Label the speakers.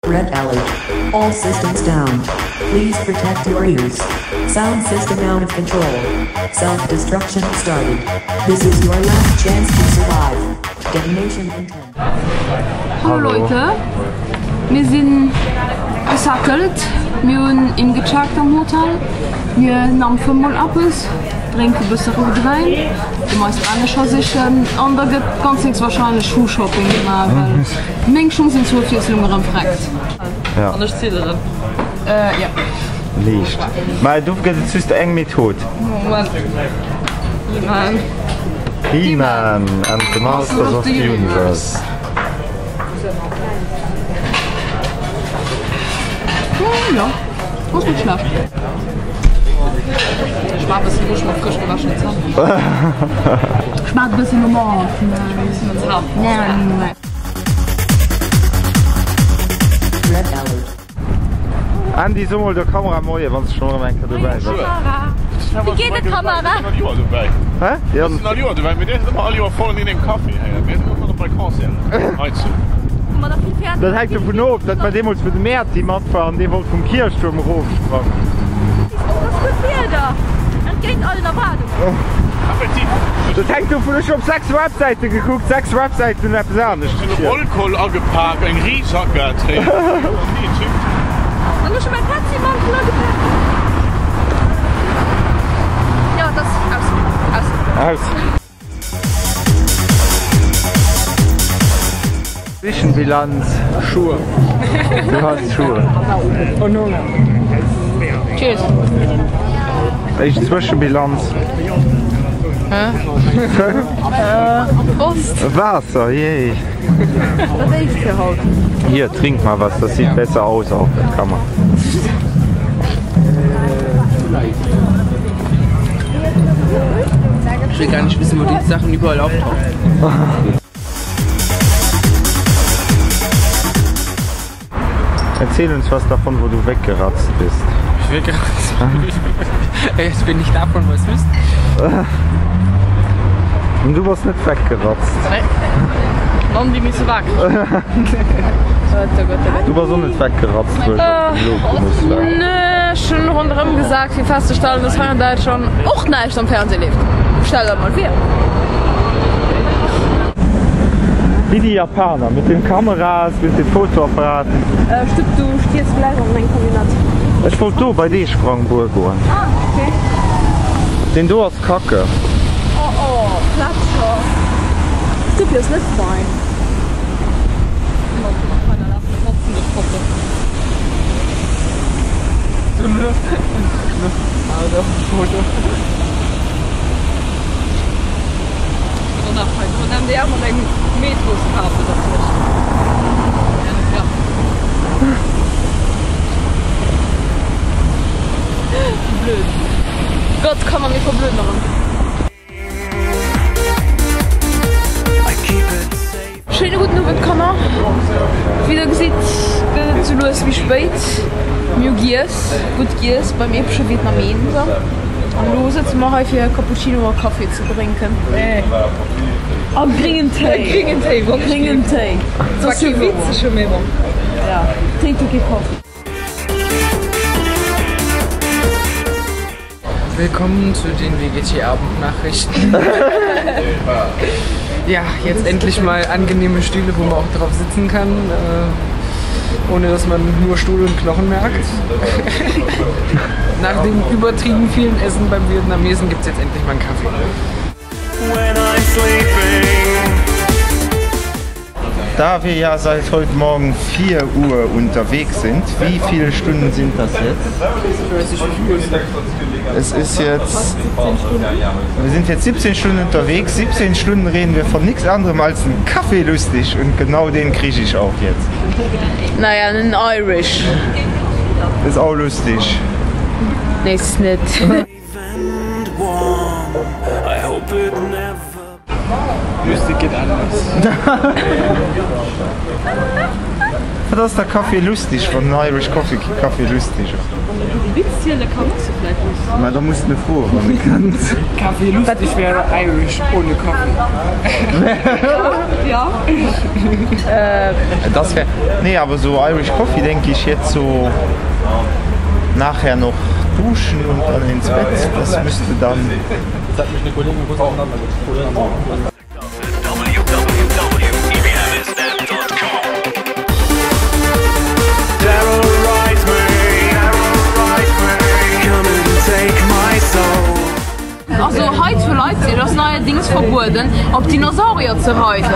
Speaker 1: Red alert. All systems down. Please protect your ears. Sound system out of control. Self-destruction started. This is your last chance to survive. Detonation in 10.
Speaker 2: Hallo Leute, mir sinn gesettelt, mir hunn ingecheckt am Hotel, mir nampfe mol eppes, drénke bësse roude Wäin, de eis Anescher sichen an da gëtt ganz héchstwahrscheinlech Schuhshopping gemaach, well Meng Schung sinn zur Ofwiesslung erëm freckt.
Speaker 3: Ja.
Speaker 2: An ech zidderen. Äh, ja.
Speaker 3: Liicht. Mä do gëtt et just eng Method.
Speaker 2: Moment. He-Man.
Speaker 3: He-Man and the Masters of the Universe.
Speaker 2: Oh, ja. Ass net schlecht. Schmaacht e bëssen roueg mat frësch gewaschenen Zänn. Schmaacht e bëssen no Mord.
Speaker 3: Andy, so mol der Kamera Moie wann s de schonn erëm eng Kéier dobäi bass.
Speaker 2: Wéi geet et Kamera?
Speaker 3: Hä? Jo. Dat hänkt dovun of, dat war deemools wou de Mäerti mat war an dee wollt vum Kierchtuerm erofsprangen.
Speaker 2: Et ass gutt Wieder, entgéint allen Erwaardungen.
Speaker 3: Dat hänkt dovun, ech hu op 6 Websäite gekuckt, 6 Websäiten hunn eppes anescht
Speaker 4: Ech hunn Rollkoll agepak, eng Risagat.
Speaker 2: An ech hu mäi Petzi-Mantel agepak. Jo, et ass aus. Aus.
Speaker 3: Aus. Zwischenbilanz.
Speaker 5: Schuhe.
Speaker 3: Du hast Schuhe.
Speaker 5: Und Hunger.
Speaker 2: Cheers.
Speaker 3: Éischt Zwëschebilanz.
Speaker 2: Prost.
Speaker 3: Waasser, yay.
Speaker 2: Dat éischt fir haut.
Speaker 3: Hier, trink mal was, das sieht besser aus auf der Kamera.
Speaker 5: Ich will gar nicht wissen, wo die Sachen überall auftauchen.
Speaker 3: Erzähl uns was davon, wo du weggeratzt bist.
Speaker 5: Ich weggeratzt bin? Jetzt bin ich davon was wisst.
Speaker 3: Und du bass net weggeratzt.
Speaker 2: Nee. Mann, déi misse wakereg
Speaker 3: Du bass och net weggeratzt, wou ech op den Lokomus war.
Speaker 2: Nö, ech hunn ronderëm gesat fir festzestellen, dass hei an Däitschland och näischt am Fernseh leeft. Stell der mol vir.
Speaker 3: Wéi déi Japaner mit den Kameras, mit den Fotoapparaten.
Speaker 2: Stupp, du stierz gläich an meng Camionnette.
Speaker 3: Ech wollt do bei dee Sprangbuer goen.
Speaker 2: Ah, okay.
Speaker 3: Deen do ass kacke.
Speaker 2: Oh oh, Gletscher. Stuppie ass net fein. Gott, Kanner, mir verblöden erëm. Schéine gudden Owend Kanner. Wéi der gesitt gëtt et sou lues méi spéit. Mir hu giess, gutt giess beim epesche Vietnameser an elo sëtze mer hei fir Cappuccino a Café ze drénken. A gréngen Téi. Gréngen Téi, gréngen Téi. Zwar kee witzege, mee bon. Drénkt jo kee Kaffi.
Speaker 5: Willkommen zu den WGT Abendnachrichten. Ja, jetzt endlich mal angenehme Stühle, wo man auch drauf sitzen kann, äh, ohne dass man nur Stuhl und Knochen merkt. Nach dem übertrieben vielen Essen beim Vietnamesen gibt es jetzt endlich mal einen Kaffee.
Speaker 3: Da wir ja seit heute Morgen 4 Uhr unterwegs sind, wie viele Stunden sind das jetzt? Es ist jetzt, wir sind jetzt 17 Stunden unterwegs, 17 Stunden reden wir von nichts anderem als einem Kaffee lustig und genau den kriege ich auch jetzt.
Speaker 2: Naja, en Irish.
Speaker 3: Ist auch lustig.
Speaker 2: Nee, ist es net.
Speaker 5: Lustig geht anders.
Speaker 3: Wat ass da Café lustig, wann den Irish Coffee kee Café lustig ass?
Speaker 2: Wann de Gutti Witz ziele kann, ass e vläit lustig.
Speaker 3: Mä da muss de froen, wann e kënnt.
Speaker 5: Café lustig wäre Irish ohne Coffee.
Speaker 2: Ja.
Speaker 3: Das wär, nee, aber so Irish Coffee denke ich jetzt so nachher noch duschen und dann ins Bett, das müsste dann.
Speaker 2: Also hei zu Leipzig ass neierdings verbueden op Dinosaurier ze reiden.